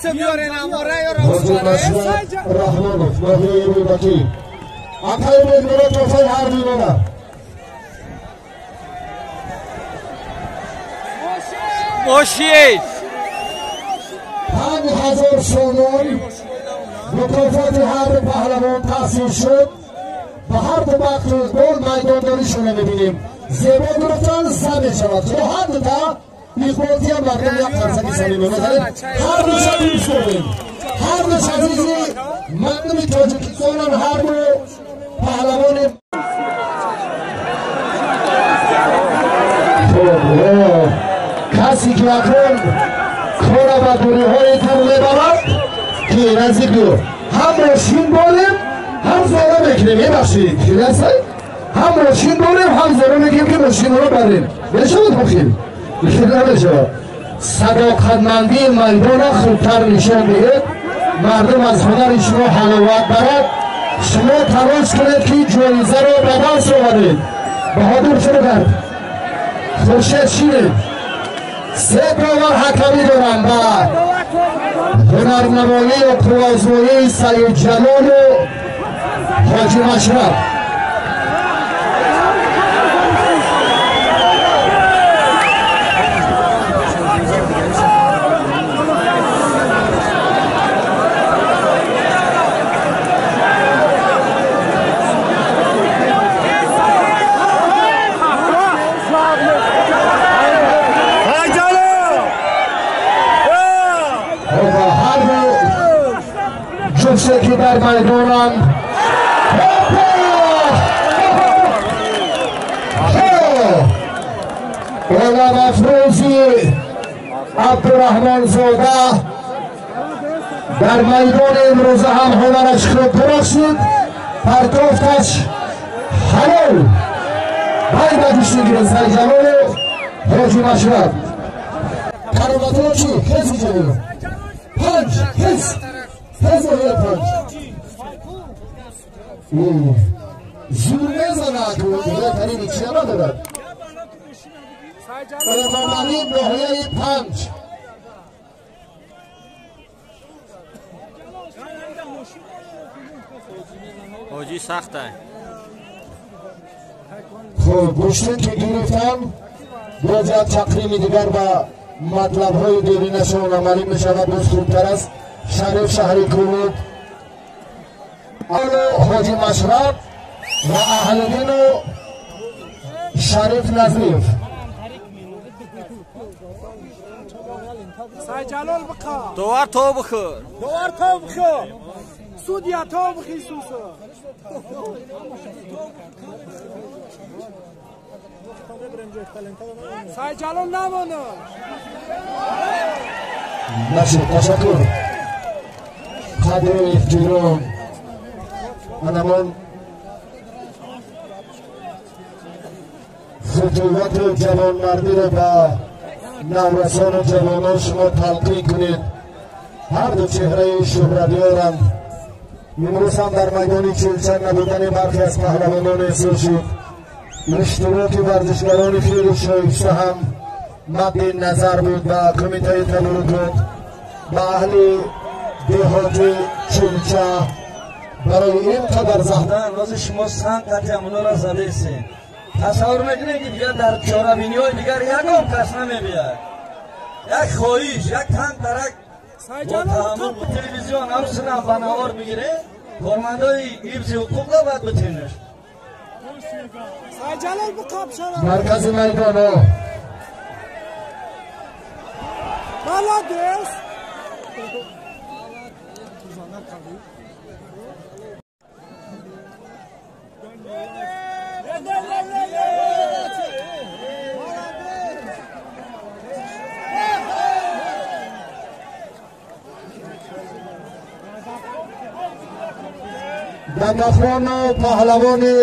Ҳоҷи Машраб Раҳмонов, ноҳияи Рӯдакӣ. Акай Умедмурод тӯҳфаи ҳар дуйнона. Мошин 5000 сомон мукофоти ҳар ду паҳлавон таҳсил шуд. Ба ҳар ду вақту гол майдондоришонро мебинем. Зебо гирифтан за мешавад. Худо ҳар дута иқболтиям мардум як қарсаки самимӣ мезанем. Ҳар душа дӯст дорем. Ҳар душ азизи мардуми Тоҷикистонам, ҳар ду паҳлавони. Касе ки акнун кора ба дуриҳои дур мебарад, ки наздик биё. Ҳам мошин дорем, ҳам зора мекунем. Мебахшед, хиласай? Ҳам мошин дорем, ҳам зора мекунем, ки мошинро барем. Мешавад охир? Хел намешавад. Садоқатмандии майдона хубтар нишон диҳед. Мардум аз ҳунари шумо ҳаловат барад. Шумо талош кунед, ки ҷоизаро ба даст оваред. Баҳодур шурӯъ кард. Хуршед шинед. Се довар ҳакамӣ доранд ба ҳунарнамоӣ ва қувваозмоии Саидҷалолу Ҳоҷи Машраб. ҷуфте ки дар майдонанд. Оламафрӯзи Абдураҳмонзода дар майдони имрӯза ҳам ҳунараш хуб дурахшид. Партофташ ҳалол. Бай ба гӯш мегиред Сайҷалолу Ҳоҷи Машраб. Кароматулло чӣ? Хез иҷо. Панҷ, хез. Хез ноҳия панҷ. Зур мезанад, беҳтарин чия надорад. Эмомалӣ ноҳияи панҷ. Ҳоҷӣ сахта. Хуб, гӯштин ки гирифтам, боз як тақрими дигар ба матлабҳои деринашон амалӣ мешавад, боз хубтар аст. Шариф шаҳри Кулоб, Ҳоҷи Машраб ва Аҳлиддину Шариф Назриев. Сайҷалол биқа. Довар то бихӯр. Довар то бихӯр. Судья то бихи сусу. Сайҷалол намона. Нашид, ташаккур. Қадру эҳтиром. Анамон футувату ҷавонмардиро ба наврасону ҷавонон шумо талқин кунед. Ҳар ду чеҳраи шӯҳратёранд. Имрӯз ҳам дар майдони Чилча набудани бархе аз паҳлавонон эҳсос шуд. Иштироки варзишгарони хеле шоиста ҳам мадди назар буд ба кумитаи тадорукот, ба аҳли деҳоти Чилча барои ин қадар заҳмат. Андози шумо санг қати ҳамонро задаистед. Тасаввур мекунед, ки дигар дар чорабиниҳои дигар ягон кас намебияд. Як хоҳиш, як тан дарак бо таҳаммул телевизион ҳамсинам ба навор бигиред, кормандои ҳифзи ҳуқуқро бояд битенеш. Сайҷалол биқап шава. Маркази майдоно. Молодец. Дангафону паҳлавони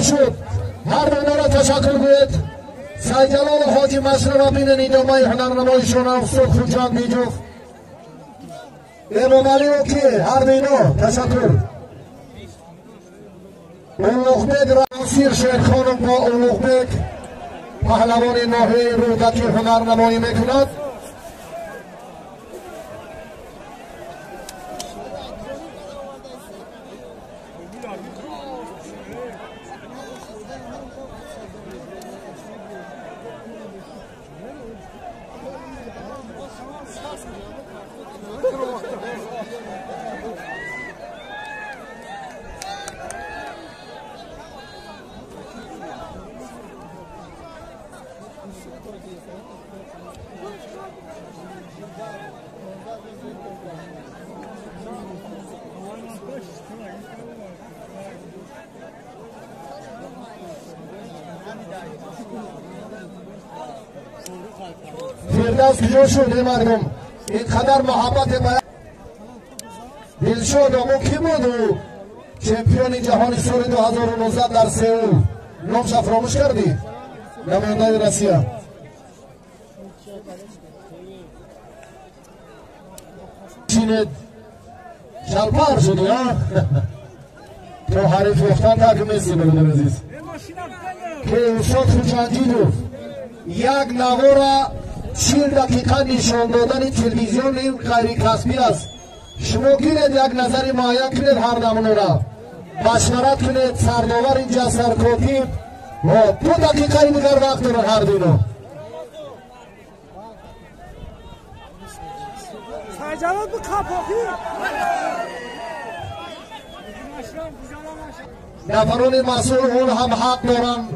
шуд. Ҳар дуноро ташаккур гӯед. Сайдҷалолу Ҳоҷи Машраб бинен идомаи ҳунарнамоишона устод Хуҷанд Биҷуф. Эмомалио ки ҳар дуино ташаккур. Улуғбек Насир Шерхонов бо Улуғбек паҳлавони ноҳияи Рӯдакӣ ҳунарнамоӣ мекунад. Фирдавс куҷо шуд эй мардум? Ин қадар муҳаббате ба Дилшод ому кӣ буд ӯ? Чемпиони ҷаҳони соли 2019 дар Сеул. Номша фаромӯш кардӣ? Намояндаи Россия. Чинед шалпар шуди, а? То ҳариф ёфтан так мести, бародари азиз. Ки устод Хуҷандидов як навора 40 дақиқа нишон додани телевизион ин ғайрикасбӣ аст. Шумо гиред як назари муайян кунед ҳар намунора. Машварат кунед, сардовар инҷа саркотиб. 2 дақиқаи дигар вақт дорад ҳар дуино. Нафарони масъул он ҳам ҳақ доранд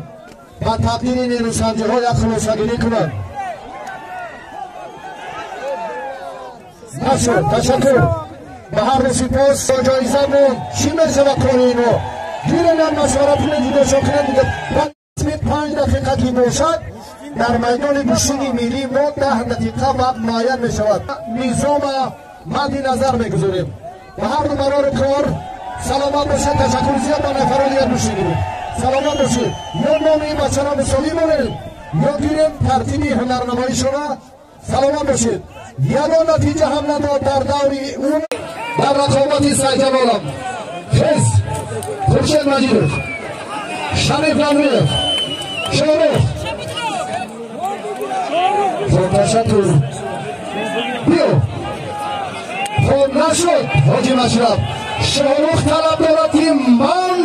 ба тақдири нерӯсанҷиҳо як хулосагирӣ кунанд. Нашуд, ташаккур. Ба ҳар ду сипос. Ҷоиза монд. Чӣ мешавад кори ино? Гиренам машварат кунед, ҷудошон кунед. 5 дақиқа ки бошад, дар майдони гӯштини миллии мо 10 дақиқа вақт муайян мешавад. Низома мадди назар мегузорем. Ба ҳар ду барори кор саломат бошед. Ташаккур зиёд ба нафарони дигар гӯштигирем. Саломат бошед. Ё номи ин бачаро мисолӣ монем, ё гирем тартиби ҳунарнамоишона. Саломат бошед. Ягон натиҷа ҳам надод дар даври ӯ дар рақобати Сайдҷалолов. Хез Хуршед Маҷидов, Шариф Ламриев, Шорух. Хоб, ташаккур. Биё. Хоб нашуд, Ҳоҷи Машраб. Шорух талаб дорад, ки ман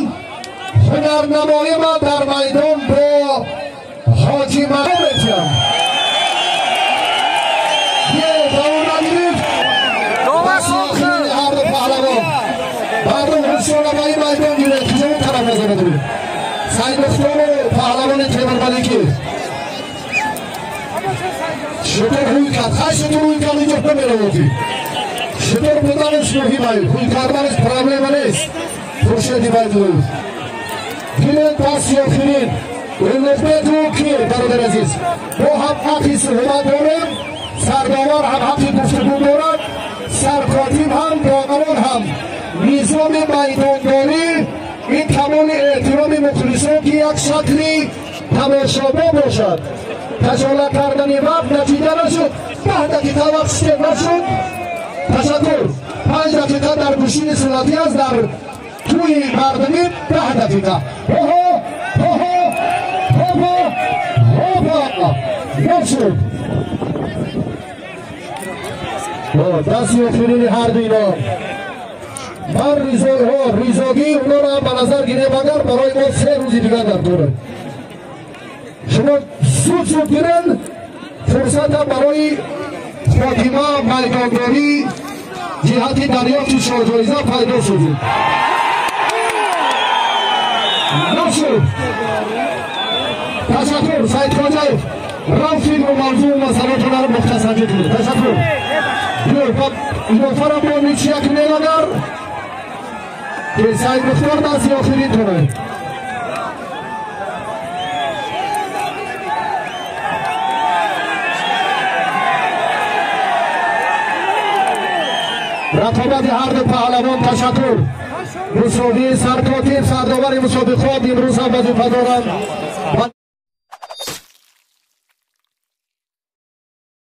ҳунарнамоима дар майдон бо Ҳоҷи Машраб метиҳам. Мардум ҳушёна ба ин майдон гиред. Куҷо он тараф назара доред? Сайдмухтору паҳлавони Темурмаликӣ. Шутур ҳуй кард. Хай шутур ҳуй кард, инҷо намераводи. Шутур буданаш муҳим ай. Ҳуй карданаш проблема нест. Хуршеди Байдуллоев. Гиред дасти охирин. Улуғбеку ки, бародари азиз. Мо ҳам ҳаққи суҳбат дорем, сардовар ҳам ҳаққи гуфтугӯ дорад, саркотиб ҳам, доварон ҳам. Низоми майдондорӣ ин камоли эҳтироми мухлисон ки як шакли тамошобо бошад. Ташола кардани вақт натиҷа нашуд. 10 дақиқа вақт шитеб нашуд. Ташаккур. 5 дақиқа дар гӯшини суннатӣ аст, дар тӯи мардумӣ 10 дақиқа. Оҳо, оҳо, ҳопа, ҳопа. Нашуд. Дасти охирини ҳар дуино. Ман ризогии онро ба назар гирем, агар барои мо 3 рӯзи дигар дар дорад. Шумо зуд зуд гирен, фурсатам барои хотима майдондорӣ ҷиҳати дарёфти шоҳҷоиза пайдо шудед. Нашуд. Ташаккур, Саидхоҷаев. Рав филму мавзӯу масъалатонро мухтасарҷӣ кунед. Ташаккур. Илофара бо ничья кунед агар ки Саидмухтор дасти охирин кунад. Рақобати ҳар ду паҳлавон ташаккур. Мусовӣ. Саркотиб, сардовари мусобиқот имрӯз ҳам вазифа доранд.